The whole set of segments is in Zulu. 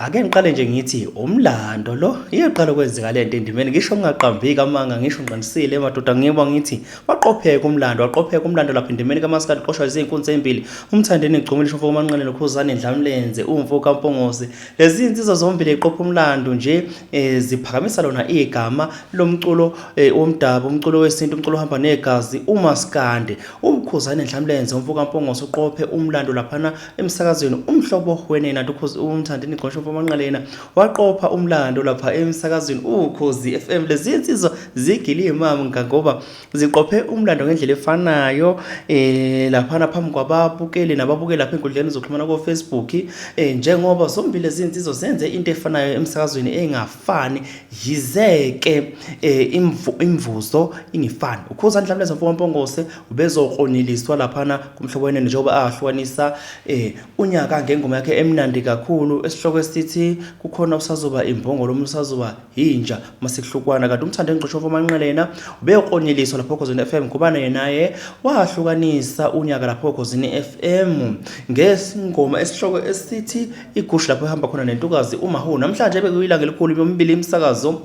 Ake ngiqale nje ngithi umlando lo iyoqala ukwenzeka lento endimeni ngisho ngingaqambiki amanga ngisho ngiqinisile madoda ngiba ngithi waqopheka umlando waqopheka umlando lapha endimeni kaMaskandi qoshwa izinkunzi ezimbili uMthandeni Gcuma lisho mfo kaManqele noKhuzani Ndlamlenze umfo kaMpongose lezi zinsizwa zombili iqopha umlando nje eh, ziphakamisa lona igama lomculo eh, womdabu umculo wesintu umculo ohamba negazi uMaskandi uKhuzani Ndlamlenze umfo kaMpongose uqophe umlando laphana emsakazweni umhlobo wenena uMthandeni Gqosho Mfomanqele yena waqopha umlando lapha emsakazweni Ukhozi FM. Lezi insizwa zigile imama ngoba ziqophe umlando ngendlela efanayo eh laphana phambi kwababukeli nababukeli lapha enkundleni zokuxhumana ko Facebook eh njengoba zombili lezi insizwa zenze into efanayo emsakazweni engafani yizeke eh imvuzo ingifani. Ukhuzani Dlamini Mfokampongose ubezoklonyeliswa laphana kuMhlobo Wenene njengoba ahlukanisa eh, unyaka ngengoma yakhe emnandi kakhulu esihloko esithi kukhona usazoba imbongolo omunye usazoba yinja masekuhlukwana kanti uMthandeni Gqoshofa Manqele yena ubeyoklonyeliswa lapho Okhozini FM ngoba naye wahlukanisa unyaka lapho Okhozini FM ngesingoma esihloko esithi igushu lapho ehamba khona nentukazi uMahu. Namhlanje bekuyilanga elikhulu yomibili imisakazo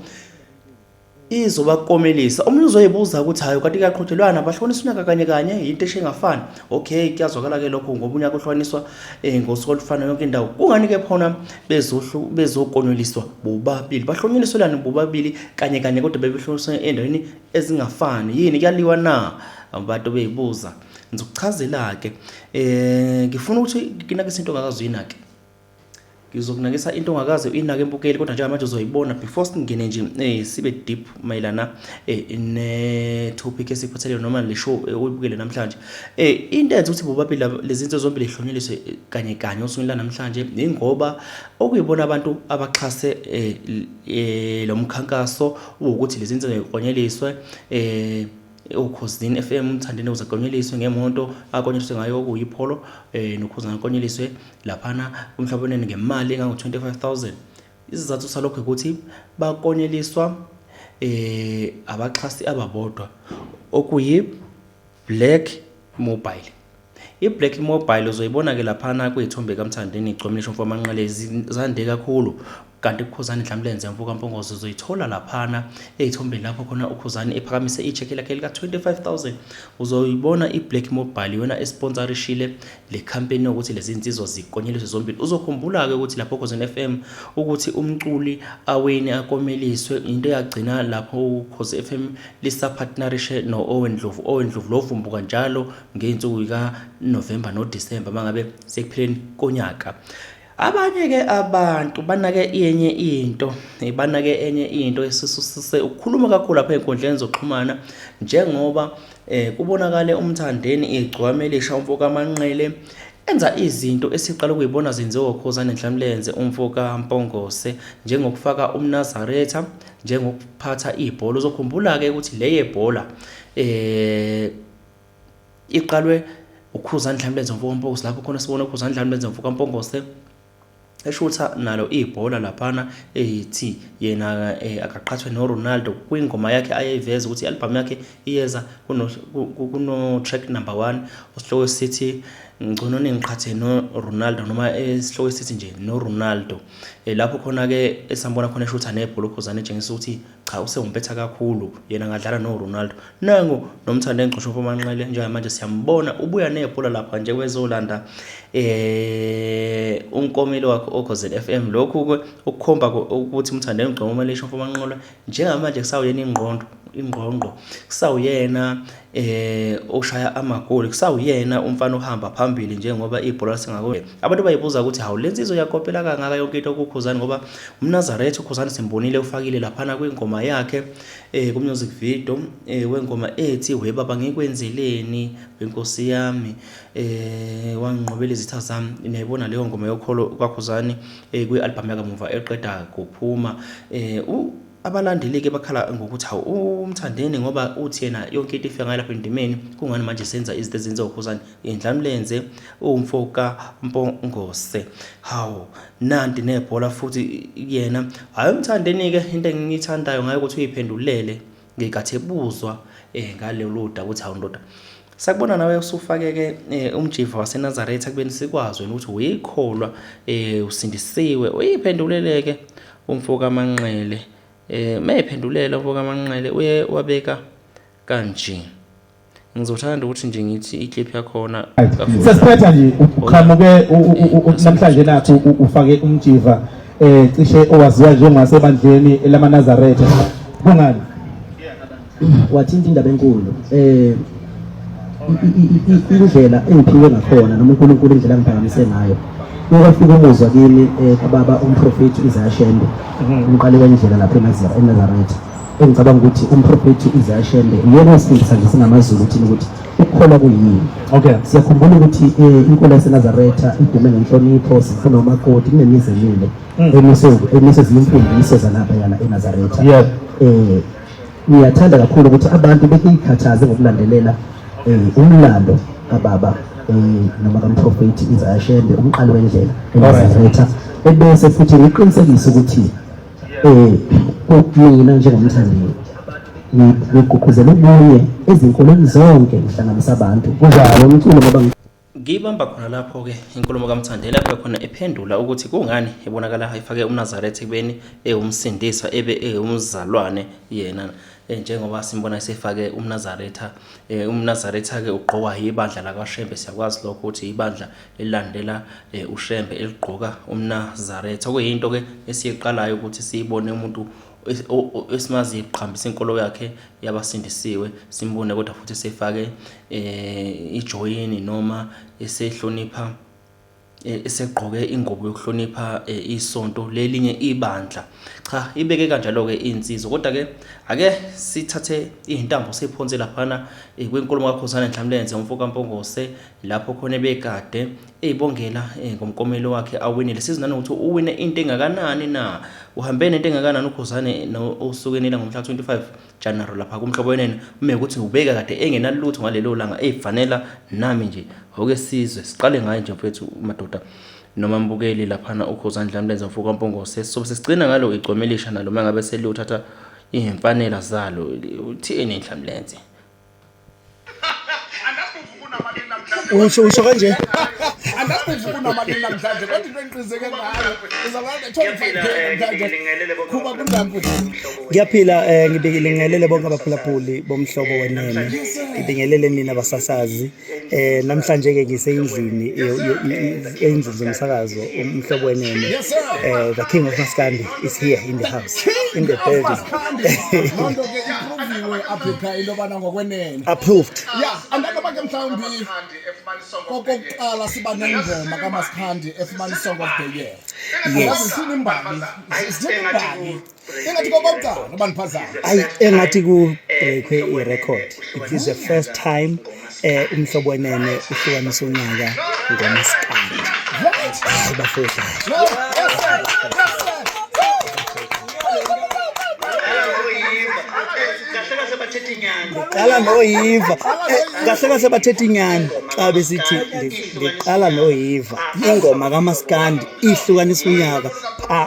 izobakomelisa. Omunye uzoyibuza ukuthi hayi kanti kuyaqhudelwana bahlukanisa unyaka kanye kanye yinto eshe engafani. Okay, kuyazwakala-ke lokho ngoba unyaka uhlukaniswa um ngosuku olufana yonke indawo. Kungani-ke phona bezokonyoliswa bobabili? Bahlonyeliselani bobabili kanye kanye kodwa bebehlukaniswa endaweni ezingafani? Yini kuyaliwa na? Abantu beyibuza. Ngizokuchazela-ke um ngifuna ukuthi nginakise into ongakaze uyinake. Ngizokunakisa into ongakaze uyinake embukeli kodwa njengamanje uzoyibona before singene nje eh, sibe deep mayelana eh, ne topic esikuphathele noma le show eh, oyibukele namhlanje. Eh, into enza ukuthi bobabili lezi zinto zombili zihlonyeliswe eh, kanye kanye osukwini lanamhlanje ingoba okuyibona abantu abaxhase eh, eh, lo mkhankaso ukuthi lezi zinto ziklonyeliswe eh Ukhozini FM uMthandeni uzaklonyeliswe ngemoto akonyeliswe ngayo okuyipholo eh noKhuzani akonyeliswe laphana kumhlaboneni ngemali engango-25,000. Isizathu salokho ukuthi bakonyeliswa eh abaxhasi ababodwa okuyi Black Mobile. I-Black Mobile uzoyibona-ke laphana kwiy'thombe kaMthandeni Igcwemlisho Mfomanqele zande kakhulu kanti uKhuzani Dlamlenze mfoka Mpongozi uzoyithola laphana ey'thombeni lapho khona uKhuzani ephakamise i-cheque lakhe lika-25,000. Uzoyibona i-Black Mobile iyona esponsorishile le campaign yokuthi lezi nsizwa zikonyeliswe zombili. Uzokhumbula-ke ukuthi lapho Khozini FM ukuthi umculi awini akomeliswe into eyagcina lapho uKhozi FM lisapartnerishe no-Owen Ndlovu. Owen Ndlovu lo vumbuka njalo ngey'nsuku zika-November noDisemba mangabe sekupheleni konyaka. Abanye-ke abantu banake enye into, banake enye into esisuse ukukhuluma kakhulu lapha ey'nkundleni zokuxhumana njengoba um kubonakale uMthandeni igcwame elisha umfo kaManqele enza izinto esiqala ukuyibona zenziwa uKhuzani Nhlamlenze umfo kaMpongose njengokufaka umNazaretha njengokuphatha ibhola. Uzokhumbula-ke ukuthi le yebhola um Iqalwe uKhuzani Dlamlenze Mfokampongose lapho khona sibona uKhuzani Dlamlenze Mfokampongose eshutha nalo ibhola laphana ethi yena eh, akaqhathwe noRonaldo kwingoma yakhe ayeyiveza ukuthi i-album yakhe iyeza kuno track number 1 osihloko sithi ngcono ningiqhathe noRonaldo noma esihloko esithi nje noRonaldo eh, lapho khona ke esambona khona eshutha nebhola uKhuzani etshengisa ukuthi Cha usewumpetha kakhulu yena angadlala no Ronaldo. Nangu noMthande Ngcosho Manqele njengamanje siyambona ubuya nebhola lapha nje kwezolanda eh unkomelo wakhe oKhozi FM. Lokhu ke ukukhomba ukuthi uMthande Ngcosho Malisho Manqele njengamanje kusawuyena ingqondo ingqongqo kusawuyena eh oshaya amagoli kusawuyena umfana ohamba phambili njengoba ibhola singako abantu bayibuza ukuthi hawu lensizwa yakopela kangaka yonke into kuKhuzani ngoba umNazaretha uKhuzani simbonile ufakile laphana kwingoma yakhe eh ku music video eh wengoma ethi we baba ngikwenzeleni wenkosi yami eh wanginqobela izitha zami niyayibona leyo ngoma yokholo kwaKhuzani eh kwi album yakamuva eqeda kuphuma eh Abalandeli-ke bakhala ngokuthi hawu uMthandeni ngoba uthi yena yonke into ifika ngayo lapha endimeni, kungani manje senza izinto ezenziwa uKhuzani? Indlamlenze umfo kaMpongose. Hawu nanti nebhola futhi yena. Hhayi uMthandeni-ke into engiyithandayo ngaye ukuthi uyiphendulele ngenkathi ebuzwa ngalolu daba ukuthi hawu ndoda. Sakubona nawe usufake-ke umjiva waseNazaretha ekubeni sikwazi wena ukuthi uyikholwa usindisiwe uyiphenduleleke umfo kaManqele. Mayephendulela umfo kaManqele uye wabeka kanje. Ngizothanda ukuthi nje ngithi iclip yakhona Sesiphetha nje uqhamuke namhlanje nakho ufake umjiva cishe owaziwa njengasebandleni lamaNazaretha. Kungani? Wathinta indaba enkulu indlela engiphiwe ngakhona noma uNkulunkulu indlela angiphakamise ngayo. Kwafika umuzwa kimi kababa umprofethi Isaiah Shembe, umqali wendlela lapha eNazaretha. Engicabanga ukuthi umprofethi Isaiah Shembe uyena wasifundisa nje singamaZulu thina ukuthi ukukholwa kuyini. Siyakhumbula ukuthi inkolo yaseNazaretha idume ngenhlonipho, sifuna umakoti, kunemizi emile emiswe ziyimfundiso zalaphayana eNazaretha. Ngiyathanda kakhulu ukuthi abantu bekuyikhathaze ngokulandelela umlando kababa noma kamprofethi Isaiah Shembe, umqali wendlela eNazaretha, ebese futhi ngiqinisekise ukuthi mina njengomthandeni ngigqugquzela ubunye ezinkolweni zonke, ngihlanganisa abantu kunjalo umculo ngoba Ngibamba khona lapho-ke inkulumo kaMthandeni lapho khona ephendula ukuthi kungani ebonakala efake umNazaretha ekubeni ewumsindiswa ebe ewumzalwane yena, njengoba simbona esefake umNazaretha. UmNazaretha-ke ugqokwa yibandla lakwaShembe, siyakwazi lokho ukuthi ibandla elilandela uShembe eligqoka umNazaretha, okuyinto-ke esiyiqalayo ukuthi siyibone umuntu esimaziyo eqhambisa inkolo yakhe yabasindisiwe, simbone kodwa futhi sefake ijoyini noma esehlonipha esegqoke ingubo yokuhlonipha isonto lelinye ibandla. Cha, ibeke kanjalo-ke insizwa. Kodwa-ke ake sithathe iy'ntambo siphonse laphana kwinkulumo kaKhuzani Ndlamlenze umfo kaMpungose, lapho khona ebekade eyibongela ngomklomelo wakhe awinile. Sizwe nanokuthi uwine into engakanani na, uhambe nento engakanani uKhuzani osukwini langomhla 25 January lapha kuMhlobo Wenene, uma ukuthi ubeka kade engenalutho ngalelo langa eyifanela nami nje. Ake sizwe siqale ngaye nje mfethu madoda noma mbukeli laphana uKhuzani Ndlamlenze umfo kaMpungose, sobe sesigcina ngalo igcome elisha nalo uma ngabe seliyothatha iy'mfanela zalo. Uthini Ndlamlenze? Usho kanje. Andazi kunamalini namhlanje kodwa into engiqiniseke ngayo uzalanda 25 namhlanje. Khuba kunjani futhi? Ngiyaphila, ngibingelele bonke abaphulaphuli bomhlobo wenene. Ngibingelele nina basasazi. Namhlanje ke ngisendlini endlini zomsakazo umhlobo wenene. The King of Maskandi is here in the house, in the building. Loo nto ke iproviwe apha ekhaya into yobana ngokwenene. Approved. Ya, andanoba ke mhlawumbi kokokuqala siba nengoma kaMaskandi efumana i-Song of the Year. Yes. Zithini imbali? Zithini imbali? Ingathi kokokuqala noba ndiphazama. Ayi, engathi ku breakwe i-record. It is the first time umhlobo wenene uhlukanisa unyaka ngomaskandi. Hayi bafowethu. No, yes sir. Yes sir. Ngiqala noyiva. Kahle kahle bathetha inyani xa besithi ngiqala noyiva. Ingoma kaMaskandi ihlukanisa unyaka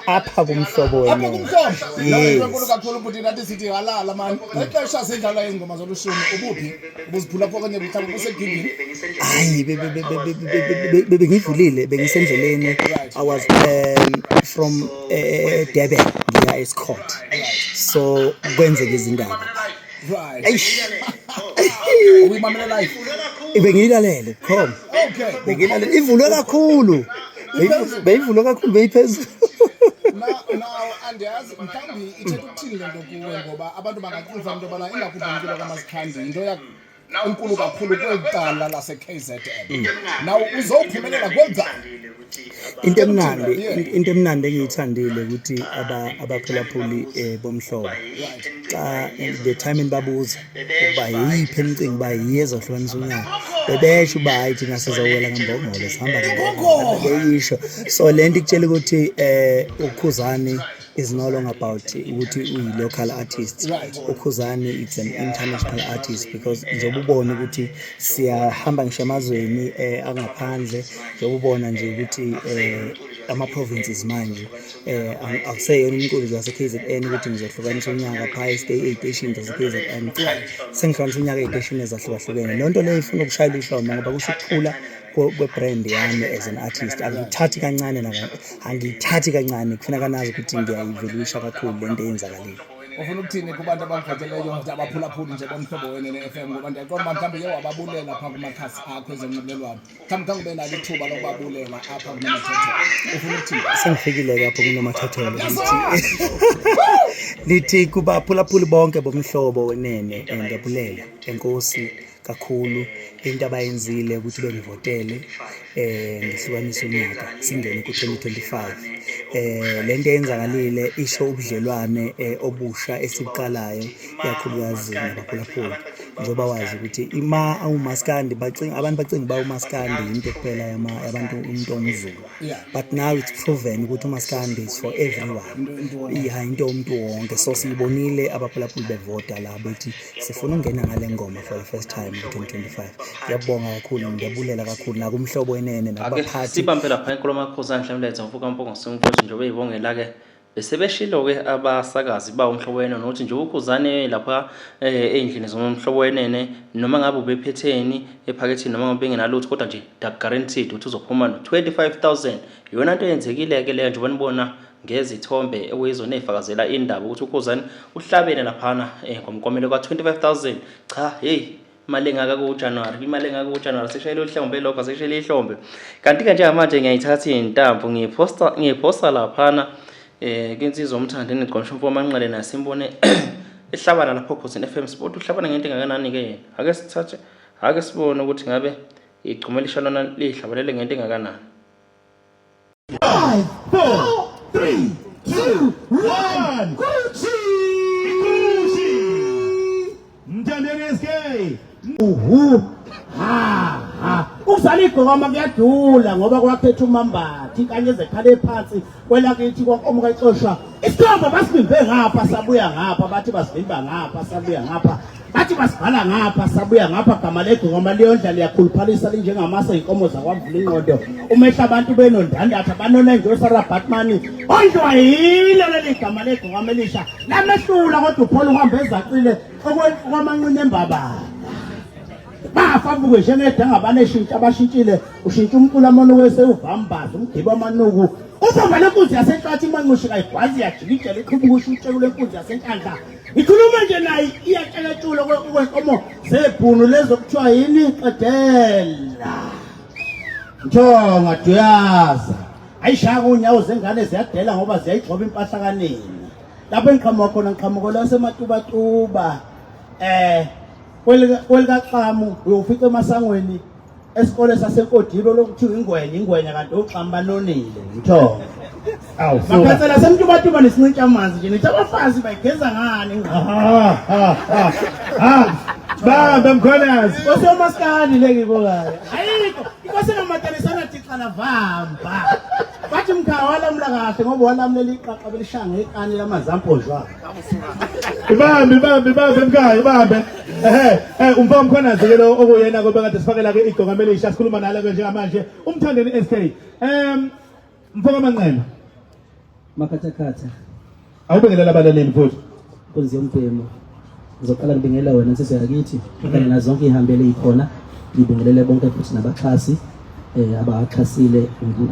apha kumhlobo Apha wenene. kumhlobo. Into enkulu Yes. kakhulu ukuthi nathi sithi halala mani. Exesha sidlala izingoma zolushumi ubuphi? Ubuziphula pho okanye mhlawumbe usegigini? Hayi, bengidlulile, bengisendleleni. I was from Durban ngiya eScott. So kwenzeka izindaba. Eish. Uyimamele live. Bengiyilalele, khona. Bengiyilalele, ivulwe kakhulu. Beyivulwe kakhulu, beyiphezulu. Now andiyazi mhlawumbi ithetha ukuthini le nto kuwe ngoba abantu bangacinga into yobana ingakumbi umculo kaMaskandi yinto enkulu kakhulu kweli cala lase-KZN. Now uzowuphumelela kweli cala. Into emnandi engiyithandile ukuthi abaphulaphuli bomhlobo xa the time enibabuza ukuba yiyiphi enicinga uba yiyo ezohlukanisa unyaka, bebesho uba hayi, thina sizowela ngembongolo, sihamba ngembongolo, beyisho. So le nto ikutshela ukuthi uKhuzani is no longer about ukuthi uyi-local artist. UKhuzani it's an international artist because njengoba ubona ukuthi siyahamba ngisho emazweni angaphandle, njengoba ubona nje ukuthi ama-provinces manje akuseyona umculo nje wase-KZN ukuthi ngizohlukanisa unyaka phaa ey'teshini zase-KZN. Cha, sengihlukanisa unyaka ey'teshini ezahlukahlukene. Leyo nto leyo ifuna ukushayela ihlombe ngoba kusho ukukhula kwe-brand yami as an artist. Angiyithathi kancane, angiyithathi kancane, kufuneka nazi ukuthi ngiyayivelisha kakhulu le nto eyenzakalile. Ufuna ukuthini kubantu abakuvoteleyo abaphulaphuli nje bomhlobo wene ne-FM, ngoba ndiyaqonda uba mhlawumbi uye wababulela phaa kumakhasi akho ezonxibelelwano, mhlawumbi khange ube nalo ithuba lokubabulela apha kunomathotholo, ufuna ukuthini? Sengifikile-ke apho kunomathotholo, ngithi kubaphulaphuli bonke bomhlobo wenene, ngiyabulela, enkosi kakhulu into abayenzile ukuthi bengivotele ngihlukanise unyaka singene ku-2025. Lento eyenzakalile isho ubudlelwane obusha esibuqalayo, ikakhulukazi nabaphulaphuli, njengoba wazi ukuthi ima awumaskandi bacinga abantu bacinga uba umaskandi into kuphela yabantu umuntu ongumZulu, but now it's proven ukuthi umaskandi is for everyone, yeah, into yomuntu wonke. So siyibonile abaphulaphuli bevota la bethi sifuna ukungena ngale ngoma for the first time ku-2025. Ngiyabonga kakhulu, ngiyabulela kakhulu nakumhlobo wenene Ake nakubaphathi. sibambe lapha inkulumo kaKhuzani Mhlawumbe mfoka Mpungose mfowethu, njengoba eyibongela-ke besebeshilo-ke abasakazi ba Umhlobo Wenene ukuthi nje uKhuzani lapha ey'ndlini zoMhlobo Wenene, noma ngabe ubephetheni ephaketheni noma ngabe bengenalutho, kodwa nje guaranteed ukuthi uzophuma no-25,000. Iyona nto eyenzekile-ke leyo, njengoba nibona ngezithombe okuyizona ey'fakazela indaba ukuthi uKhuzani uhlabene laphana ngomklomelo ka-25,000. Cha, hey, imali engaka kuJanuary, imali engaka kuJanuary, sishayele ihlombe lokho, sishayele ihlombe. Kanti-ke njengamanje ngiyayithatha iy'ntambo ngiyiphosta laphana kwinsizwa uMthandeni Gqonsho umfo waManqele, naye simbone ehlabana lapho Khozini FM Sport. Uhlabana ngento engakanani-ke yena? Ake sithathe, ake sibone ukuthi ngabe igcuma elisha lona liyihlabalele ngento engakanani. 5, 4, 3, 2, 1. Gucci! Gucci! Mthandeni SK. Uhu ha ha, ukuzala igqokama kuyadula ngoba kwakhetha umambathi inkanyezi ekhale phansi kwelakithi kwankomo kayixoshwa isithombe basivimbe ngapha sabuya ngapha, bathi basivimba ngapha sabuya ngapha, bathi basibhala ngapha sabuya ngapha. Gama legqokama liyondla liyakhuluphalisa linjengamasa inkomo zakwavula ingqondo umehla abantu benondandatha banona njosara Batman ondliwa yilo leli gama legqokama elisha lamehlula, kodwa uphola uhamba ezacile okwamanqina embabala bafa avuke njengedanga baneshintsha abashintshile ushintsha umculo amono wese uvambaza umgibe amanuku ubomba lenkunzi yasenhlathi imancushi kayigwazi iyajikijela iqhubuka ushutsheko lenkunzi yasenkandla ngikhuluma nje naye iyatsheketshula kwenkomo zebhunu lezo kuthiwa yini qedela nthonga duyaza ayishaka unyawo zengane ziyadela ngoba ziyayigxoba impahla kanina lapho engiqhamuka khona ngiqhamuka lasematubatuba kwelikaxamu uyofica emasangweni esikole saseNkodilo lokuthiwa ingwenya ingwenya kanti oxamu banonile ngithonga. Awu, suka. Makhansela semtubatuba nesincintsha amanzi nje nithi abafazi bayigeza ngani ingqondo. Ha, ha, ha. Ha. Bambe Mkhwanazi. Nkosi yomaskandi le ngikukayo. Ayikho inkosi engamatanisana thixana vamba. Bathi mkhaya walamula kahle ngoba walamulela iqaqa belishaya ngekani lamazamponjwana. Ibambe, ibambe, ibambe mkhaya, ibambe. Ehe, umfo Mkhwanazi ke lo okuyena ke bekade sifakela ke igqokama elisha sikhuluma nalo ke njengamanje uMthandeni SK. Mfo kaManqele, Makhathakhatha, awubingelela abalaleli mfowethu. Nkunzi yombhemu, ngizoqala ngibingelela wena nsizwa yakithi kanye nazo zonke iy'hambeli ey'khona, ngibingelele bonke futhi nabaxhasi abaxhasile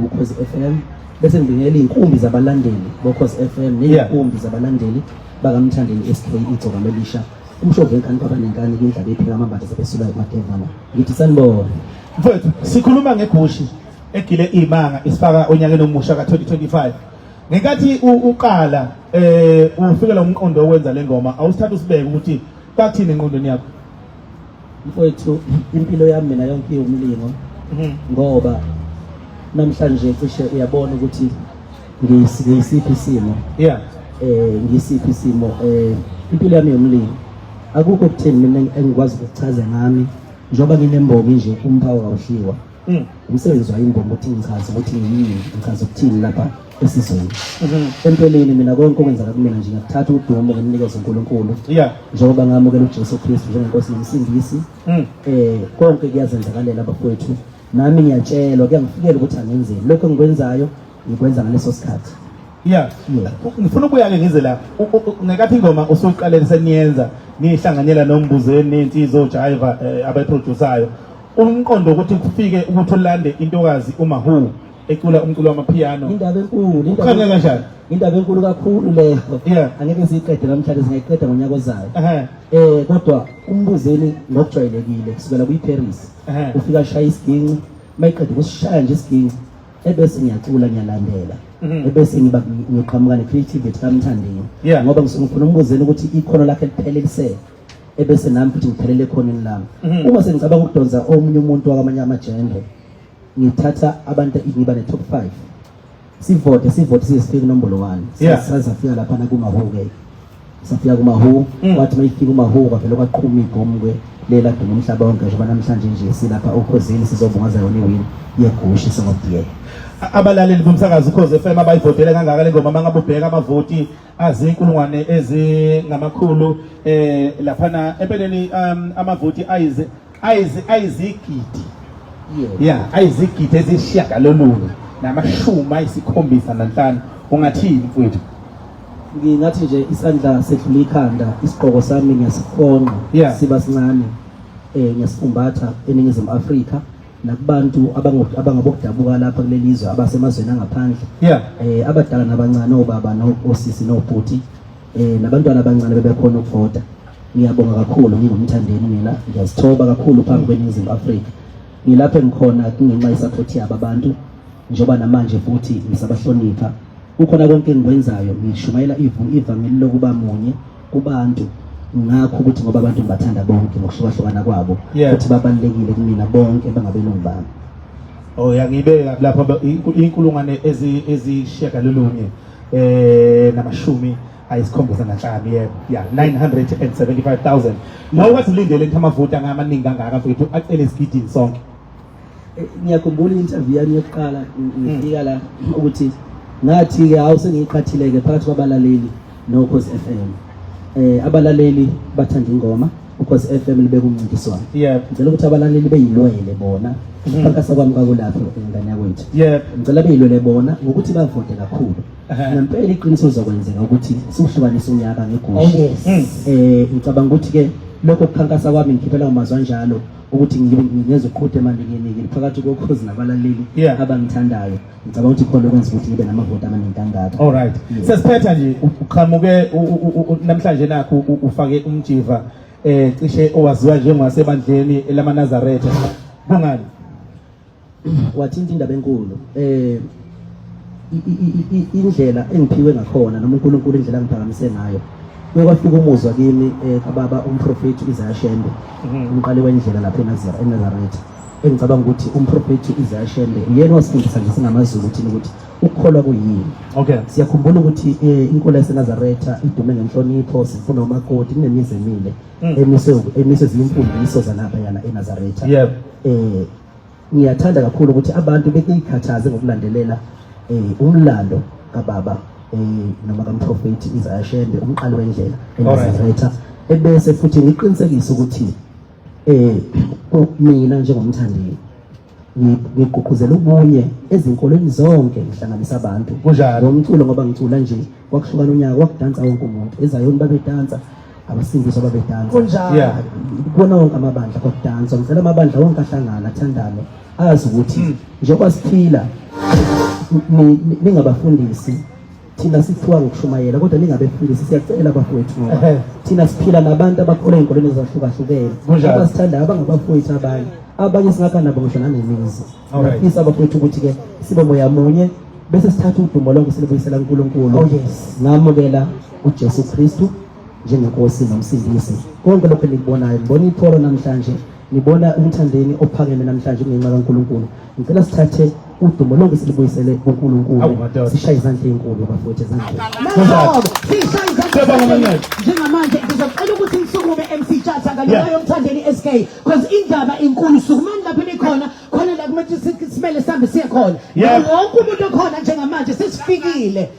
Ukhozi FM, bese ngibingelela iy'nkumbi zabalandeli boKhozi FM ney'nkumbi zabalandeli bakaMthandeni SK igcokama elisha umshovu wenkani kwabanenkani kwindlaba ephika amambatha sebesula emadevana, ngithi sanibona. Mfowethu, sikhuluma ngegushi egile imanga isifaka onyakeni omusha ka-2025. Ngenkathi uqala ufikela umqondo owenza le ngoma, awusithatha usibeke ukuthi kwakuthini engqondweni yakho? Mfowethu, impilo yami mina yonke iwumlingo, ngoba namhlanje cishe uyabona ukuthi ngiyisiphi isimo. Ngisiphi isimo, impilo yami yomlingo akukho kutheni mina engikwazi ukuchaza ngami njengoba nginembongi nje umphawu kawuhliwa. Umsebenzi wayo imbongi ukuthi ngichaze ukuthi ngiyini, ngichaze ukuthini lapha esizweni. Empeleni mina konke okwenzeka kumina nje ngiyakuthatha udumo ngimnikeze uNkulunkulu. Njengoba ngamukela uJesu Kristu njengenkosi nomsindisi, konke kuyazenzakalela bafowethu. Nami ngiyatshelwa, kuyangifikela ukuthi angenzeni lokho engikwenzayo. Ngikwenza ngaleso sikhathi. Yeah. Yeah. Ngifuna ukuya ke ngize la. Ngekathi ingoma usuqalele seniyenza nihlanganyela nombuzeni nensizwa ojiva abayiproducayo. Umqondo ukuthi kufike ukuthi ulande intokazi uMahu ecula umculo wamapiano. Indaba enkulu, indaba Uqhamuke kanjani? Indaba enkulu kakhulu leyo. Yeah. Angeke siyiqede namhlanje, singayiqeda ngonyaka ozayo. Ehhe. Kodwa umbuzeni ngokujwayelekile kusukela kwi-Paris ufika ashaya isiginci, mayiqeda ukusishaya nje isiginci ebese ngiyacula ngiyalandela. Ebese ngiba ngiqhamuka ne-creativity kaMthandeni. Ngoba ngisuke ngifuna umbuzeni ukuthi ikhono lakhe liphelelisele, ebese nami futhi ngiphelele ekhoneni lami. Uma sengicabanga ukudonsa omunye umuntu wakwamanye ama-genre, ngithatha abantu ngiba ne-top 5. Sivote, sivote size sifike kunombolo 1. Sazafika laphana kuMahu-ke. Safika kuMahu, kwathi mayifika uMahu kwavele kwaqhuma ibhomu ke lela duma umhlaba wonke, njengoba namhlanje nje silapha oKhozini sizobungaza yona iwin yeGushi Song of the Year. Abalaleli bomsakazo Ukhozi FM abayivotele kangaka le ngoma, mangabe ubheka amavoti azinkulungwane ezingamakhulu laphana empeleni, amavoti ayizigidi. Yeah, ayizigidi ezishiyagalolunye namashumi ayisikhombisa nanhlanu. Ungathini mfowethu? Ngingathi nje isandla sedlula ikhanda, isigqoko sami ngiyasifonqa siba sincane, ngiyasifumbatha eNingizimu Afrika nakubantu abangabokudabuka lapha kuleli zwe abasemazweni angaphandle. Abadala nabancane, obaba nosisi nobhuti, nabantwana abancane bebekhona ukuvota. Ngiyabonga kakhulu, ngingumthandeni mina, ngiyazithoba kakhulu phambi kweNingizimu Afrika. Ngilapha engikhona kungenxa yesupport yabo abantu, njengoba namanje futhi ngisabahlonipha. Kukhona konke engikwenzayo, ngishumayela ivangeli lokuba munye kubantu, ngakho ukuthi ngoba abantu ngibathanda bonke ngokuhlukahlukana kwabo, futhi babalulekile kumina bonke bangabelungu bami. Oh, yangibeka lapha inkulungwane ezishiyagalolunye namashumi ayisikhombisa nanhlanu. Yebo, yeah, 975,000. Mawukathi ulindele ukuthi amavoti angamaningi kangaka mfethu, acele esigidini sonke? Ngiyakhumbula i-interview yami yokuqala ngifika la, ukuthi ngathi-ke hawu sengiyiqhathile-ke phakathi kwabalaleli noKhozi FM. Abalaleli bathanda ingoma, uKhozi FM libeka umncintiswano. Ngicela ukuthi abalaleli beyilwele bona. Ukukhankasa kwami kwakulapho ngane yakwethu. Ngicela beyilwele bona ngokuthi bavote kakhulu. Ngempela iqiniso lizokwenzeka ukuthi siwuhlukanise unyaka ngeGushi. Oh, yes. Ngicabanga ukuthi-ke lokho kukhankasa kwami ngikhiphela ngamazwi anjalo ukuthi ngize uqhude emandikiniki phakathi koKhozi nabalaleli abangithandayo. Ngicabanga ukuthi khona okwenza ukuthi ngibe namavoti amaningi kangaka. All right. Sesiphetha nje, uqhamuke namhlanje nakho ufake umjiva cishe owaziwa njengowasebandleni lamaNazaretha. Kungani? Wathinta indaba enkulu. Indlela engiphiwe ngakhona noma uNkulunkulu indlela angiphakamise ngayo. Kuye kwafika umuzwa kimi kababa umprofeti Isaiah Shembe, umqali wendlela lapha eNazaretha. Engicabanga ukuthi umprofeti Isaiah Shembe uyena wasifundisa nje singamaZulu thina ukuthi ukukholwa kuyini. Siyakhumbula ukuthi inkolo yaseNazaretha idume ngenhlonipho, sifuna umakoti, kunemizi emile emiswe zimfundiso zalapha yana eNazaretha. Ngiyathanda kakhulu ukuthi abantu bekuyikhathaze ngokulandelela umlando kababa noma kamprofeti Isaiah Shembe, umqali wendlela eNazaretha, ebese futhi ngiqinisekise ukuthi mina njengomthandeni ngigqugquzela ubunye ezinkolweni zonke, ngihlanganisa abantu ngomculo, ngoba ngicula nje kwakuhlukana unyaka, kwakudansa wonke umuntu, eZayoni babedansa, abasindiswa babedansa. Kubona wonke amabandla kwakudanswa. Ngicela amabandla wonke ahlangane, athandane, azi ukuthi njengoba siphila ningabafundisi, thina sithiwa ngokushumayela, kodwa ningabefundisi, siyacela abafowethu, ngoba thina siphila nabantu abakholwa ey'nkolweni ezahlukahlukene, abasithandayo, abangabafowethu, abanye singakha nabo ngisho nanemizi. Ngiyafisa abafowethu ukuthi-ke sibe moya munye, bese sithatha udumo lonke silubuyisela kuNkulunkulu. Oh, yes. Ngamukela uJesu Kristu njengenkosi nomsindisi. Konke lokho enikubonayo, ngibona ipholo namhlanje, ngibona umthandeni ophakeme namhlanje ngenxa kaNkulunkulu. Ngicela sithathe udumo lonke silubuyisele kuNkulunkulu. Awu, madoda. Sishaye izandla ey'nkulu bafowethu ezandleni. Sishaye izandla njengamanje. Ngizocela ukuthi nisukume MC Tshatha ngaloyo Mthandeni SK, because indaba inkulu. Sukumani lapho nikhona khona la, kumele simele sihambe siye khona. Wonke umuntu okhona njengamanje sesifikile.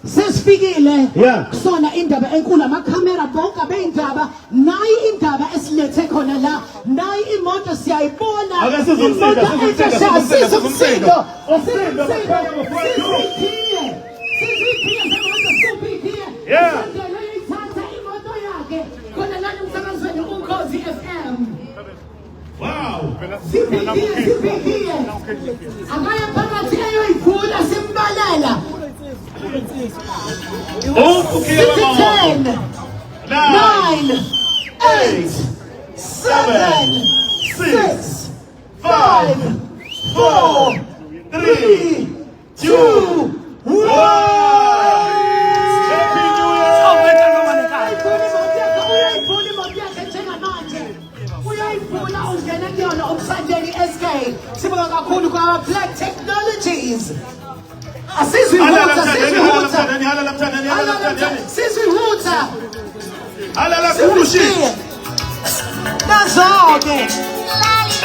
Sesifikile Yeah. kusona indaba enkulu, amakhamera bonke abeyindaba, nayi indaba esilethe khona la, nayi imoto siyayibona. Ake sizwe umsindo, Imoto sizwe umsindo, entsha, sizwe sizwe umsindo, umsindo, umsindo, sizwe umsindo, bafowethu. sizwe ikhiye, sizwe ikhiye semoto, sizwe ikhiye. Yeah. Isondele uyithatha imoto yakhe khona lana emsakazweni Ukhozi FM. Wow. Siphikiye, siphikiye. Akaya phakathi eyoyivula simbalela. Ukhiye Sithi wemoto. 10, 9, 9, 8, 7, 6, 5, 4, 3, 2, 1. Happy New Year. Uyayivula imoto yakhe njengamanje. Uyayivula ungena kuyona umsandeni SK. Sibonga kakhulu kwa Black Technologies. Asizwe Halala ihutha, Mthandeni, sizwe halala ihutha. Mthandeni, halala Mthandeni, halala Mthandeni. Sizwe ihutha. Halala Gushi. Nazo-ke.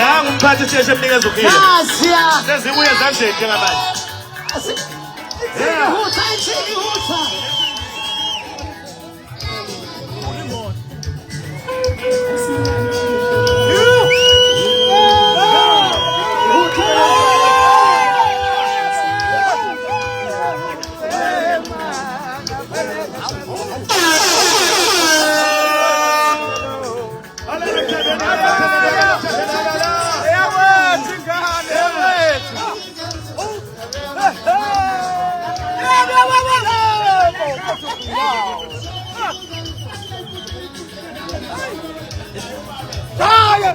Nangu umphathi sisheshe emnikeza ukhiye. Nasiya. Sezibuye ezandleni njengamanje. Ithini ihutha, ithini ihutha. Halala Mthandeni, halala Mthandeni, halala Mthandeni, halala.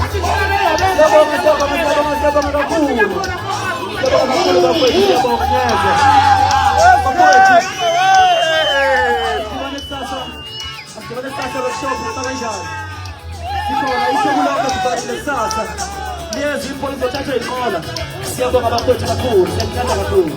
Siyabonga, siyabonga, siyabonga, siyabonga kakhulu. Siyabonga kakhulu bafowethu, siyabonga ngeze. Bafowethu. Sidibane kusasa. Asidibane kusasa workshop noma kanjani. Sikhona itheku lonke sivalile kusasa. Liyeza ibhola izothathwa yinqola. Siyabonga bafowethu kakhulu, siyakuthanda kakhulu.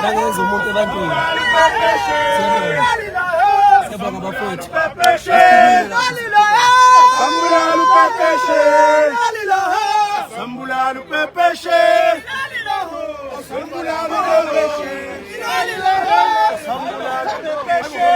Nangenza umuntu ebantwini. Siyabonga. Siyabonga bafowethu. Sambulala upepeshe. Sambulala upepeshe. Sambulala upepeshe. Sambulala upepeshe.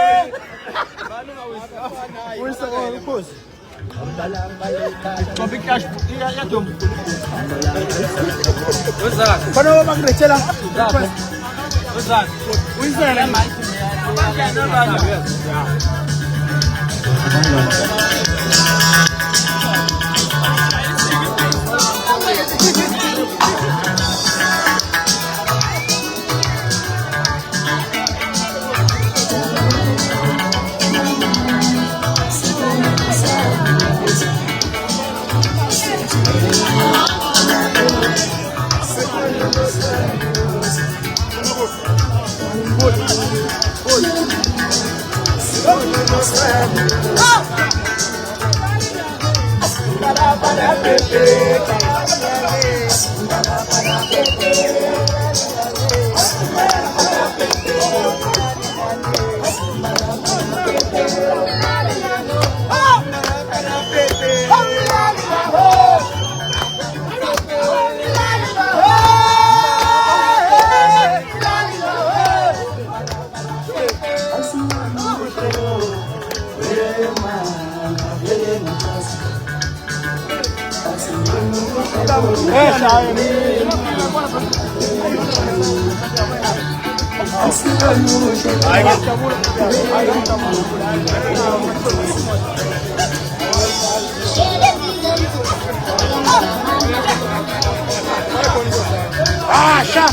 Hey! Asha.